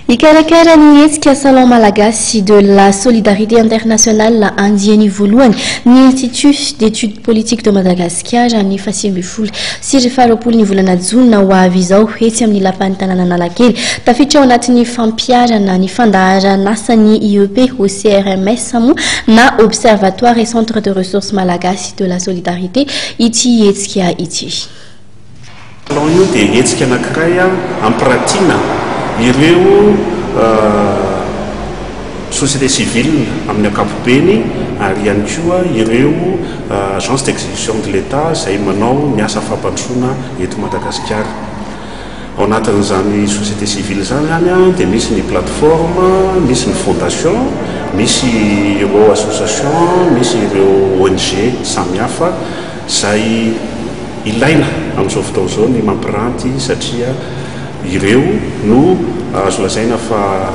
Hikarakara ny hetsika Salon Malagasy de la Solidarité Internationale andiany voalohany ny Institut d'Etudes Politiques de Madagascar ny faha 19 sy faha 20 ny volana jona ho avy izao etsy amin'ny lapan'ny tanàna Analakely. Tafiditra ao anatin'ny fampiharana ny fandaharan'asan'ny IEP OCRMS moa na Observatoire et Centre de Ressources Malagasy de la Solidarité ity hetsika ity. Salon io dia hetsika anankiray ampiratiana ireo société civile amin'ny ankapobeny ary ihany koa ireo agence d'exécution de l'État izay manao ny asa fampandrosoana eto Madagasikara. Ao anatin'izany société civile zany zany dia misy ny plateforme, misy ny fondation, misy ireo association, misy ireo ONG samihafa izay ilaina amin'izao fotoana izao ny mampiranty, satria ireo no azo lazaina fa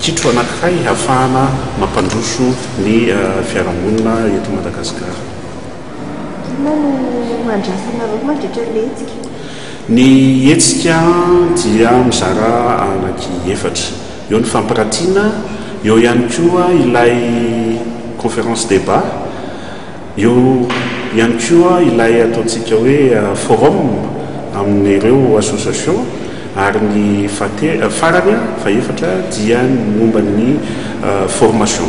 kitro anankiray ahafahana mampandroso ny fiarahamonina eto Madagasikara. Inona no andrasanareo mandritra ilay hetsika? Ny hetsika dia mizara anaky efatra. Eo ny fampiratiana, eo ihany koa ilay conférence débat, eo ihany koa ilay ataontsika hoe forum amin'ireo association, ary ny fate farany fahefatra dia ny momba ny formation.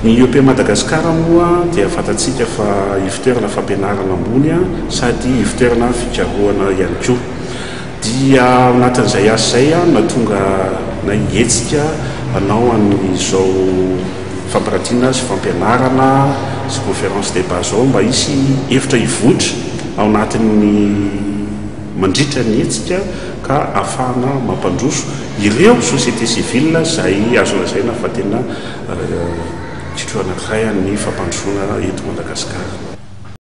Ny IEP Madagasikara moa dia fantatsika fa ivontoerana fampianarana ambony sady ivontoerana fikarohana ihany koa. Dia anatin'izay asa izay nahatonga na hetsika anao an'izao fampiratiana sy fampianarana sy conférence débat zao mba hisy hevitra hivoitra ao anatin'ny mandritra ny hetsika ka ahafahana mampandroso ireo société civile izay azo lazaina fa tena kitro anankiray amin'ny fampandrosoana eto Madagasikara.